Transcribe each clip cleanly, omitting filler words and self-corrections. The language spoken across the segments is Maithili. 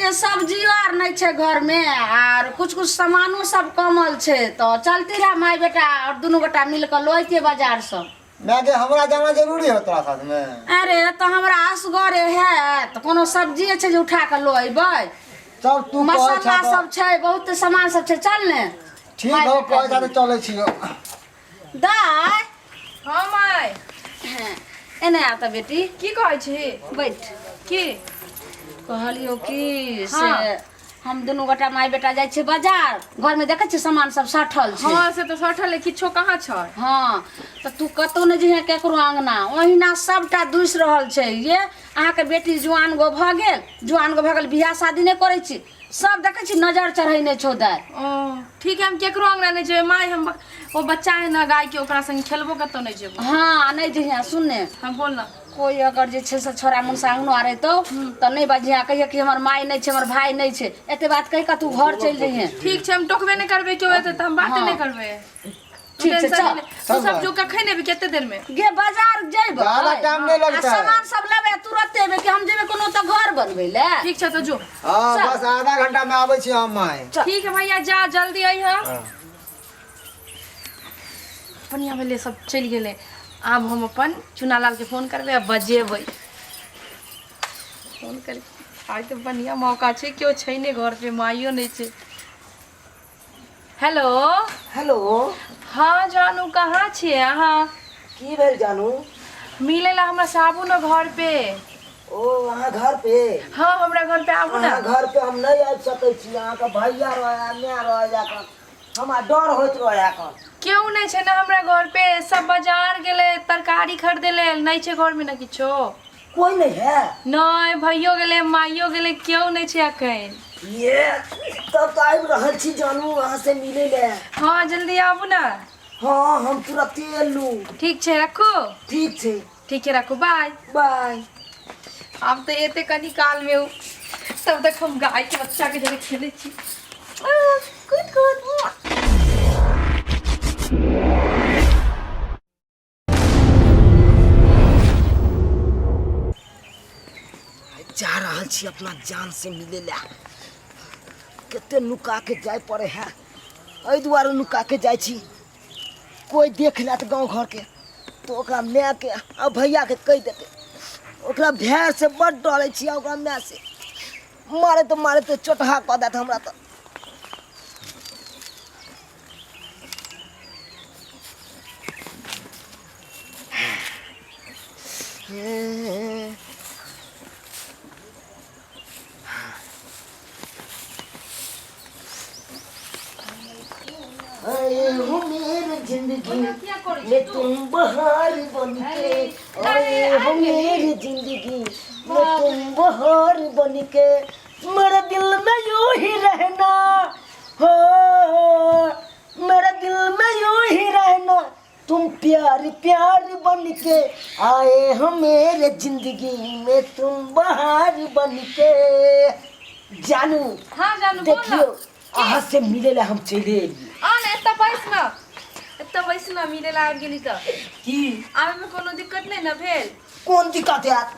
कहलियै सब्जियो आर नहि छै घरमे आर कुछ कुछ सामानो सब कमल छै तऽ चलती रहे माय बेटा और दुनू गोटा मिल कऽ लऽ अइतियै बाजारसँ। माय गे, हमरा जाना जरूरी हो तोरा साथ में? अरे तऽ हमरा असगरे है तऽ कोनो सब्जिए छै जे उठा कऽ लऽ अयबै? चल, तू कहै मसाला छह तऽ सब छै, बहुत सामान सब छै, चल ने। ठीक माय हो, बेटा कहै छह तऽ चलै छियौ। दाय। हँ माय। एने आ तऽ बेटी। की कहै छी? बैठ। की कहलियौ कि से हाँ। हम दुनू गोटा माय बेटा जाइ छियै बाजार, घरमे देखै छियै सामान सब सठल छै। हँ, से तऽ सठल है, किछो कहाँ छै। हँ, तऽ तू कतहु नहि जइहे केकरो अङ्गना, ओहिना सबटा दूसि रहल छै। ये अहाँके बेटी जुआन गो भऽ गेल, जुआन गो भऽ गेल, बियाह शादी नहि करै छी, सब देखै छी नजर चढ़ेने छौ दाय। ओ ठीक है, हम केकरो अंगना नहि जेबै माय। हम ओ बच्चा है ना गाय के, ओकरा संग खेलबो, कतौ नहि जेबो। हँ, नहि जइहे, सुन ने। हम बोल ना। कोई अगर जे छै से छोरा मुनसा अंगनो आर अयतौ तऽ नहि बजिहे, कहिए कि हमर माय नहि छै, हमर भाय नहि छै। एते बात कहि कऽ तू घर चलि जइहे। ठीक छै, हम टोकबे नहि करबै, केओ एतै तऽ हम बाते नहि करबै। तू ठीक छै, टेंशन चल। नहि ले। तू सब जो कखन एबी, कते देर में? गे, बाजार जेबै ज्यादा टाइम नहि आ लगतै। सामान सब लेबै आ तुरते एबै कि हम जेबै कोनो तऽ घर बनबै लए। ठीक छै, तऽ जो। हँ, बस आधा घंटा में आबै छी हम माय। ठीक है भैया, जा, जल्दी अइह। बढ़िआँ भेलै, सब चलि गेलै। आब हम अपन चुनालालके फोन करबै आ बजेबै फोन कर। आइ तऽ बढ़िआँ मौका छै, केओ छै नहि घर पे, माइयो नहि छै। हेलो। हेलो। हँ जानू, कहाँ छियै अहाँ? की भेल जानू? मिलै ला हमरा से आबू ने घर पे। ओ, अहाँ घर पे? हँ, हमरा घर पे आबू ने। अहाँ घर पे हम नहि आबि सकै छी, अहाँके भैया रहै, माय रहै, एखन हमरा डर होइत रहै एखन। केओ नहि छै ने हमरा घर पे, सब बाजार गेलै तरकारी खरीदे लेल, नहि छै घरमे ने किछो। कोई नहीं है? नहि, भैयो गेलै, माइयो गेलै, केओ नहि छै एखन। ये तब तऽ आबि रहल छी जानू, अहाँ से मिलै ले। हँ, जल्दी आबू ने। हँ, हम तुरते एलू। ठीक छै, रखू। ठीक छै। ठीक छै, रखू, बाय। बाय। आब तऽ एते कनी कालमे ओ तब तक हम गायके बच्चाके जरे खेलै छी। कूद कूद। जा रहल छी अपना जान से मिले ला। कते नुका के जाय पड़े है, एहि दुआरे नुका के जाइ छी, कोई देख लेत गाँव घर के तो ओकरा माय के आ भैया के कहि देते। ओकरा भैया से बड डरे छी आ ओकरा माय से, मारैत मारैत चोटहा कऽ देत हमरा तऽ। आए हो मेरे जिंदगी में तुम बहार बन के, आए हो मेरी जिंदगी में तुम बहार बन के, मेरे दिल में यूं ही रहना हो, मेरे दिल में यूं ही रहना, तुम प्यार प्यार बन के, आए हो मेरे जिंदगी में तुम बहार बन के। जानू। हाँ जानू, बोल ना। देखियो, अहाँ से मिले ला हम चले एलियै। आ ने, एतऽ बैस न, एतऽ बैस न। मिले ला आबि गेली तऽ की आबैमे कोनो दिक्कत नहि ने भेल? कोन दिक्कत हैत?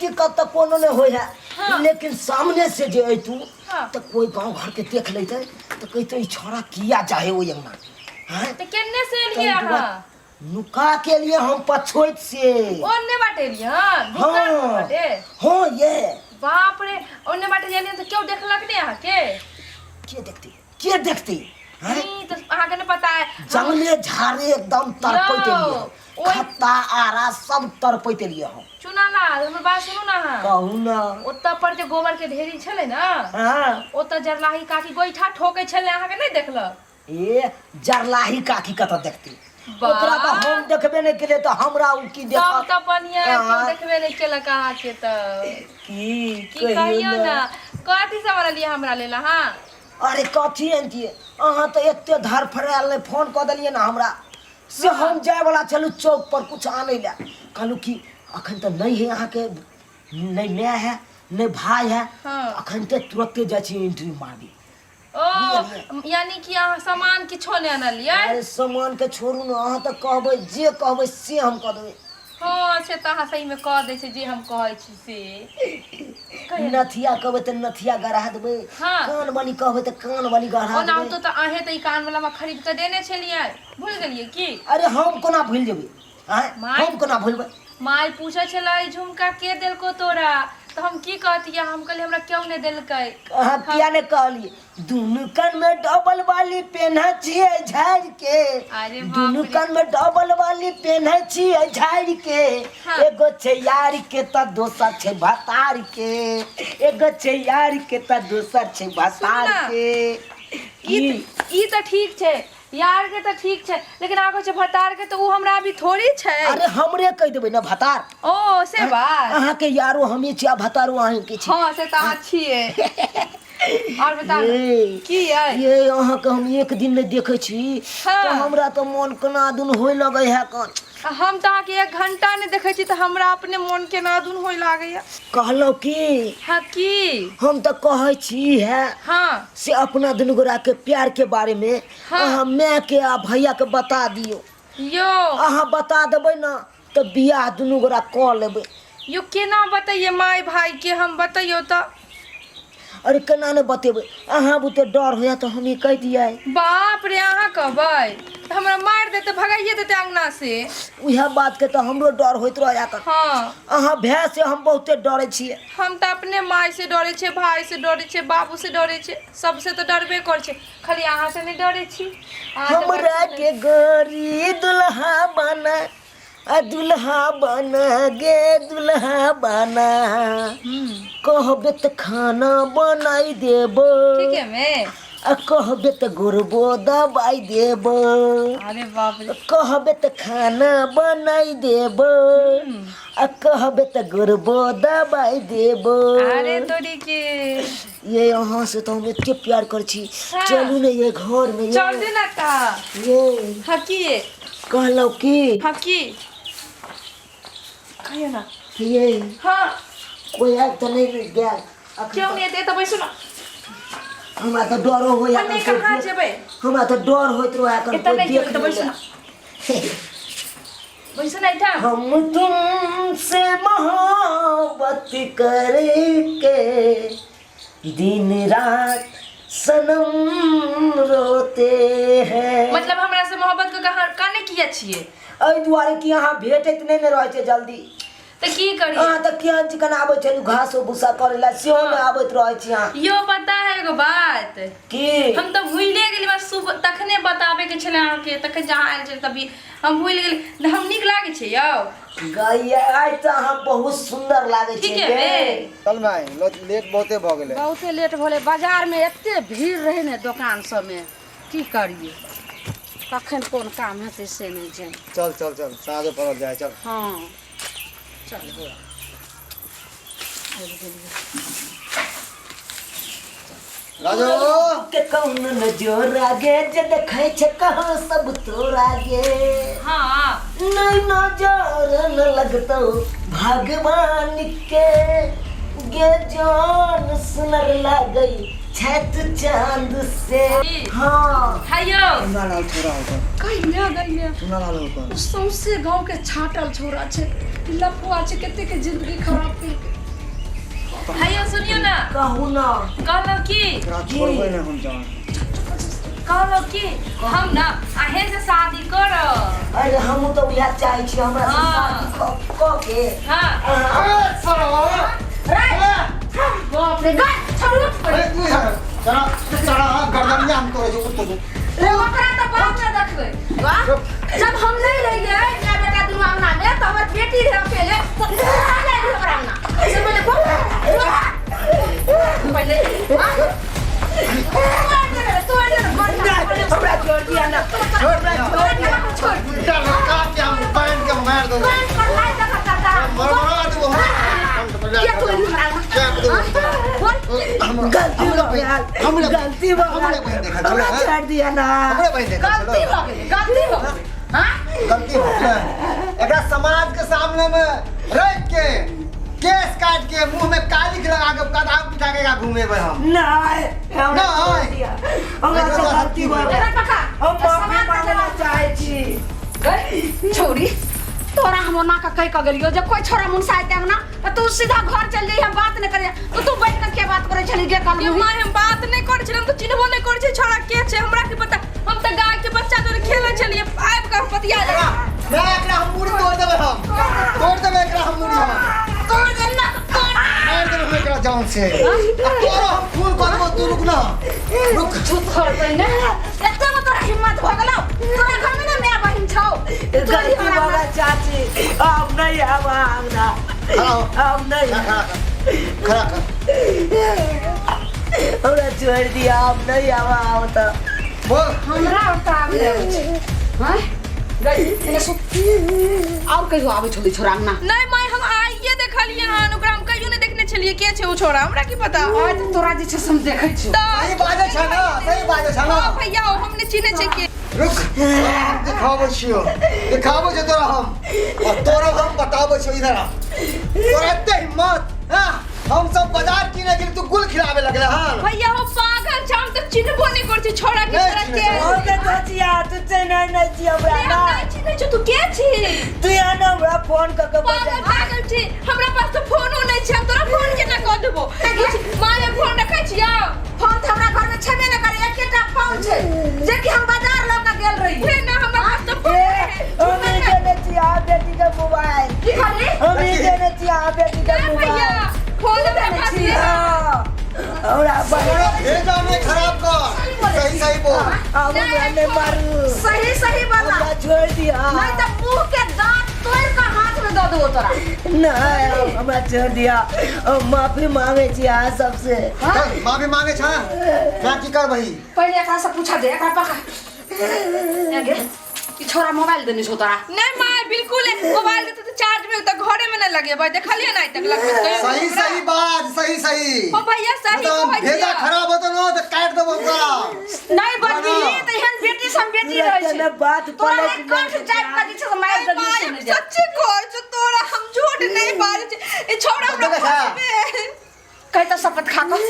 दिक्कत तऽ कोनो नहि होइ है। हाँ। लेकिन सामने से जे अयतू हाँ। तऽ कोई गाँव घर के देख लेते तऽ कहते ई छोड़ा किया जाहे ओहि अंगना हैं? तऽ केने से एलियै ताहि दुआरे अहाँ? नुका के लिए हम पछोइत से। ओन्ने बाटे एलियै? हँ, नुका हाँ। बाटे? हाँ, ये। बाप रे, ओन्ने बाटे एलियै तऽ केओ देखलक नहि अहाँके? के देखते, के देखते हैं? ई तऽ अहाँके नहि पता है। जंगले झाड़े एकदम तड़पैत यौ, एलियै हम। खत्ता आरा सब तड़पैत एलियै हम। चुनालाल, हमर बात सुनू ने अहाँ। कहू ने। ओतऽ पर जे गोबर के ढेरी छलै ने, ओतऽ जरलाही काकी गोइठा ठोकै छलै, अहाँके नहि देखलक? ए, जरलाही काकी कतऽ देखती? वाह। ओकरा तऽ हम देखबे नहि केलियै तऽ हमरा ओ की तब देखत? तऽ बढ़िया है, केओ हाँ। देखबे नहि केलक अहाँके तऽ। की की कहियौ कहियौ ने। ने, कथी सब अनलियै हमरा लेल अहाँ? अरे, कथी अनतियै? अहाँ तऽ एते धरफड़ायल नहि फोन कऽ देलियै ने हमरा से। हम जायवला छलहुँ चौक पर कुछ आनै लए, कहलहुँ कि अखन तऽ नहि है अहाँके, नहि माय है, नहि भाय है। अखन तऽ तुरते जाइ छी, एंट्री मारबी। ओ, यानी कि अहाँ सामान किछो नहि अनलियै? अरे, सामान के छोड़ू ने, अहाँ तऽ कहबै, जे कहबै से हम कऽ देबै। हँ से तऽ अहाँ सहीमे कऽ दै छै जे हम कहै छी से। नथिया कहबै तऽ नथिया गढ़ा देबै। हाँ। कान वाली कहबै तऽ कान वाली गढ़ा ओनाहितो देबै। तऽ अहें तऽ ई कान वाला हमरा खरीद कऽ देने छलियै, भूलि गेलियै की? अरे हम कोना भूलि जेबै? आँय, माय- हम कोना भूलबै? माय पूछै छलै झुमका के देलको तोरा, तऽ हम की कहतियै? हम कहलियै हमरा केओ नहि देलकै। अहाँ किया ने कहलियै दुनू कान में डबल वाली पेन्है छियै झाड़ि के? अरे बाप दुनू रे। कान में डबल वाली पेन्है छियै झाड़ि के। हाँ। एगो छै यार के तऽ दोसर छै भतार के, एगो छै यार के तऽ दोसर छै भतार सुन ना। के। ई ई तऽ ठीक छै, यार के तऽ ठीक छै, लेकिन आगो छै भतार के, तऽ उ हमरा अभी थोड़ी छै। अरे हमरे कहि देबै ने भतार। ओ से बात। अहाँके यारो हमे छी आ भतारो अहींके छी। हँ से तऽ अहाँ छियै। और बताउ ने, ये की अइ? ये अहाँके हम एक दिन नहि देखै छी हाँ। तऽ हमरा तऽ मोन केना दुन होय लगै है कन। आ हम तऽ अहाँके एक घंटा नहि देखै छी तऽ हमरा अपने मोन केना दुन होय लागैया। कहलहुँ की? हाँ की? हम तऽ कहै छी है हाँ से अपना दुनू गोरा के प्यार के बारे में हाँ। अहाँ माय के आ भैया के बता दियौ। यो अहाँ बता देबै ने तऽ बियाह दुनू गोरा कऽ लेबै। यो केना बतैयै माय भाई के हम, बतैयौ तऽ? अरे केना नहि बतेबै, अहाँ बुते डर होइए तऽ हम ई कहि दियै। बाप रे, अहाँ कहबै तऽ हमरा मारि देतै, भगाइए देतै अंगना से। उएह बातके तऽ हमरो डर होइत रहैए कन। हाँ। अहाँ भाय से हम बहुते डरै छियै। हम तऽ अपने माय से डरै छियै, भाय से डरै छियै, बाबू से डरै छियै, सबसे तऽ डरबे करै छियै, खाली अहाँ से नहि डरै छी। अहाँ तऽ बड़ हमरा के गोरी दुल्हा बना, आ दुल्हा बना गे दुल्हा बना, कहबे तऽ खाना बनाई देबो। ठीक है मे। आ कहबे तऽ गोरबो दबाई देबो। अरे बाप रे। कहबे तऽ खाना बनाई देबो, आ कहबे तऽ गोरबो दबाई देबो। अरे तोरी के ये अहाँ से तऽ हम एते प्यार करै छी। हाँ। चलू ने ये घर में ये। चल दे ना ता। ये हाँ की ये? कहलहुँ की? हाँ की? कहियो ना। ये हाँ। कोई आबि तऽ नहि गेल अखन। क्यों नहीं एतै तऽ बैसू ना। हमरा तऽ डरो होइए। हम नहि कहाँ जेबै? हमरा तऽ डर होइत रहै एखन एतऽ कोइ नहि जेबै देख तऽ बैसू ना। बैसू ना एहिठाम। हम तुमसे मोहब्बत करके दिन रात सनम रोते हैं। मतलब हमरा से मोहब्बत के कहाँ काने किया छियै? एहि दुआरे कि अहाँ भेटैत नहि ने रहै छै जल्दी। तऽ की करियै? अहाँ तऽ केहन चिकन आबै छै घासो भूसा करै लए, सेहो नहि आबैत रहै छी अहाँ। यो पता है एगो बात? की? हम तऽ भूलिए गेली, बस सुबह तखने बताबे के छलै अहाँके, तखन जहाँ आयल छलै तभी हम भूलि गेली। हम नीक लागै छै यौ? गैया आइ तऽ अहाँ बहुत सुन्दर लागै छै। ठीक है बे। चल माय, लेट बहुते भऽ गेलै। बहुते लेट भेलै, बाजारमे एते भीड़ रहै ने दोकान सबमे, की करियै, कखन कोन काम हेतै से नहि जानि। चल चल चल, साँझो पड़ल जाइ, चल। हँ चल बौआ, आबि गेलियै। राजू के कौन नजर आगे जे देखै छै कहाँ सब तोरा गे। हाँ। नहीं नजर न लगतौ भगवान के गे, जान सुनर लागै छै तू चांद से। हाँ। हायो। चूना लाल छोरा होकर। कहिया गइया? चूना लाल होकर। ओ सौंसे गाँव के छाटल छौड़ा छै, लफुआ छै, कते के जिंदगी खराब केलकै। हायो सुनियो ना। कहू ना। कहलहुँ की? एकरा छोड़बै नहि हम जान। कहलहुँ की हम ना अहें से शादी करब। अरे हमहूँ तऽ उएह चाहै छी, हमरा से हाँ। शादी कऽ के। हाँ। अरे सरवा। बाप रे, गै छोड़ू। अरे तू यहाँ चला चला, गर्दनिया हम तोड़े छी उठ तू। रे ओकरा तऽ बाद में देखबै। वाह, जब हम नहीं रहियै माय बेटा दुनू अंगना में, तऽ हमर बेटी रहे अकेले, तऽ आ जाइ रहे हमरा अंगना। से पहिले बोल, पहिले हाँ? तोड़ दे रे, तोड़ दे रे, गोड़। हमरा छोड़ दिया ना। छोड़ हमरा छोड़ दे। चल काट के हम पैंट के मार दो। कान पर लाइ दे काका। मरमरा दो हम। किया तोड़ हमरा अंगना? क्या दो? बोल। गलती भऽ गेल, हमरे गलती भऽ हमरे गेल, बहिन देखा छलै, हमरा हैं? छोड़ दिया ना। हमरे बहिन देखा गलती छलै। भऽ गेलै, गलती भऽ गेलै। हाँ? गलती भऽ गेलै। एकरा समाज के सामने में रख के केस काट के मुंह में कालिख लगा के कदाम पिटा के एकरा घुमेबै हम। नहीं, हमरा नहीं। छोड़ दिया, हमरा से एकरा गलती भऽ गेल। एकर पका। हम माफी समाज के मांगना जवाब। चाहै छी। गई छोरी। तोरा हम ओना के कहि के गेलियो जे कोई छोरा मुनसा आते अंगना त तू सीधा घर चल जाई, हम बात नहीं करे। तो तू बैठ के के बात करे छली गे कल ये मुही? माय, हम बात नहीं करै छलियै, हम तऽ चिन्हबो नहि करै छियै छोड़ा के छै, हमरा की पता। हम तऽ गाय के बच्चा जोरे खेलै छलियै, आबि कऽ पतिया एकरा मैं एकरा हम मुड़ी तोड़ देबै, हम तोड़ देबै एकरा, हम मुड़ी हम तोड़ दे ना, तोड़। मार देबै हम एकरा जान से। आ तोरो हम खून कर देबो, तू रुक ना, रुक। तू तोड़ दे ने, एते में तोरा हिम्मत भ गेलौ? तोरा घर में ना my बहिन छौ? गलती भऽ गेल चाची, अब नहीं आब अंगना। खड़ा हो। अब नहीं। खड़ा कर, खड़ा कर। हमरा छोड़ दिया, अब नहीं आब आब तऽ। बोल। हमरा ओतऽ आबै आबै छै हैं गई एने सुत, और कहियो आबै छलै छोरा अंगना? नहीं माय, हम आइए देखलियै हन ओकरा, हम कहियो नहि देखने छलियै के छै ओ छोड़ा, हमरा की पता। आज तोरा जे छै से हम देखै छियौ। तऽ सही बाजै छ ना? सही बाजै छ ना? हँ भैया, ओ हम नहि चिन्है छियै के। रुक, हम दिखाबै छियौ, दिखाबै छियौ तोरा हम, और तोरा हम बताबै छियौ। इधर आ, तोरा एते हिम्मत? हाँ, हम सब बाजार किने गेली, तू गुल खिलावे लगले हन। भैया, ओ पागल छै, हम तऽ चिन्हबो नहि करै छी छोड़ा के। नहि छोड़ा चिन्है के छै। हम तऽ चाचिया, तू चिन्है नहि छी हमरा। हम ना नहि चिन्है छियौ, तू के छी? तू यहाँ ने हमरा फोन कऽ के पागल बजा। पागल छी, हमरा पास तऽ फोनो नहि छै, हम तोरा फोन केना कऽ देबो? माय, हम फोन रखै छियौ। फोन तऽ हमरा घर में छेबे नहि करे, एकेटा फोन छै जे कि हम बाजार लऽ के गेल रही। हे ना, हमरा पास तऽ फोन ए, नहि। हम ही देने छी अहाँ बेटी के मोबाइल। की कहली? हम ही देने छी अहाँ बेटी के ए भैया, मोबाइल। फोन हमरा पास नहि। हाँ, हमरा तोरा भेजा नहि खराब कर, सही सही बोल। अब हमरा नहीं मारू। सही सही बोला। हमरा छोड़ दिया। नहीं तऽ मुंह के दांत तोड़ के हाथ में दऽ देबो तोरा। नहीं, हमरा छोड़ दिया, हम माफी मांगे छी अहाँ सबसे। चल, माफी मांगे छ ना, की करबही? पहिले एकरा से पूछा दे, एकरा पकड़। ए गे, ई छोरा मोबाइल देने छौ तोरा? नहीं माय, बिल्कुल नहीं। मोबाइल देते तऽ चार्ज में तऽ घरे में नहीं लगेबै, देखलियै ना आइ तक लगबैत कहियो सही हमरा? सही बात, सही सही। हो भैया, सही मतलब कहै भेजा छियै। खराब होतो न तऽ काटि देबो ओकरा। नहीं बजबी तऽ एहन बेटी से हम बेटी रहै तुरंत छै में बात तोरा पलट एक कंठ चापि के जे छै से मारि देबी माय, से हम नहि जाय। सच्चे कहै छौ तोरा, हम झूठ नहीं बाजै छी, ई छौड़ा हमरा देखै छा? फंसबे। कहि तऽ शपथ खा कऽ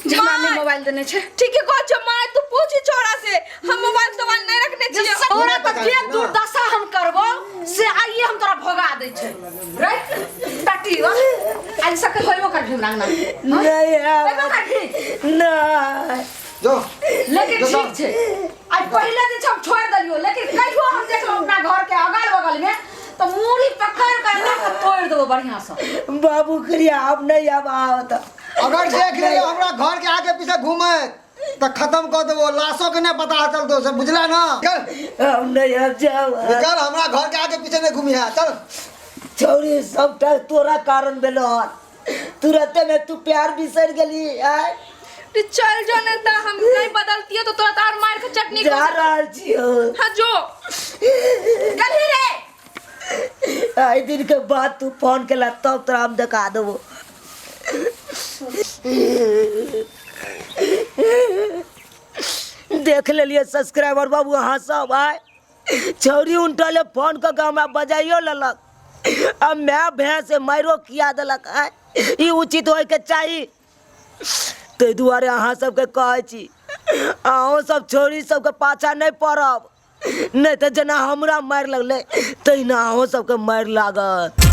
जे हमरा नहि माय। मोबाइल देने छै। ठीके कहै छौ माय, तू पूछ ई छौड़ा से, हम मोबाइल तोबाइल नहीं रखने छियै। तोरा तऽ पता जे छै ना। दुर्दशा हम करबो से आइए हम तोरा भोगा दै छै रे टाटी। वाह, आइ सके होइबो करभी हमरा अंगना? नहीं आब। होइबो करभी? नहीं। जो। लेकिन जो। ठीक छै, आइ पहिले जे छै हम छोड़ि देलियौ, लेकिन कहियो हम देखलहुँ अपना घर के अगल बगल में तऽ मूड़ी पकड़ के एना के तोड़ि देबो बढ़ियां से। बाबू क्रिया, अब नहीं आब आओ तऽ। अगर देख लियो हमरा घर के आगे पीछे घूमे तऽ खत्म कऽ देबो, लाशो के नहि पता चलतो से, बुझला ना? चल। अब नहीं आब, जाओ। निकल, हमरा घर के आगे पीछे नहीं घूमी है, चल। छौरी, सबटा तोरा कारण भेलो हन। तुरते में तू प्यार बिसर गेली आय। रे चल जो ने तऽ हम नहीं बदलतियो तो तोरा तऽ और मार के चटनी जा कर। रहल छियौ। हाँ, जो। गलही रे। आइ दिन के बाद तू फोन केला तब तोरा हम देखा देबो। देख लेलियै सब्सक्राइबर बाबू अहाँ सब, आय छौरी उनटले फोन कऽ के हमरा बजाइयो लेलक आ माय भैंस मारियो खिया देलक। आय ई उचित होइके चाही? ताहि दुआरे अहाँ सबके कहै छी, अहूँ सब छौरी सबके पाछा नहि पड़ब, नहि तऽ जेना हमरा मारि लगलै तहिना अहूँ सबके मारि लागत।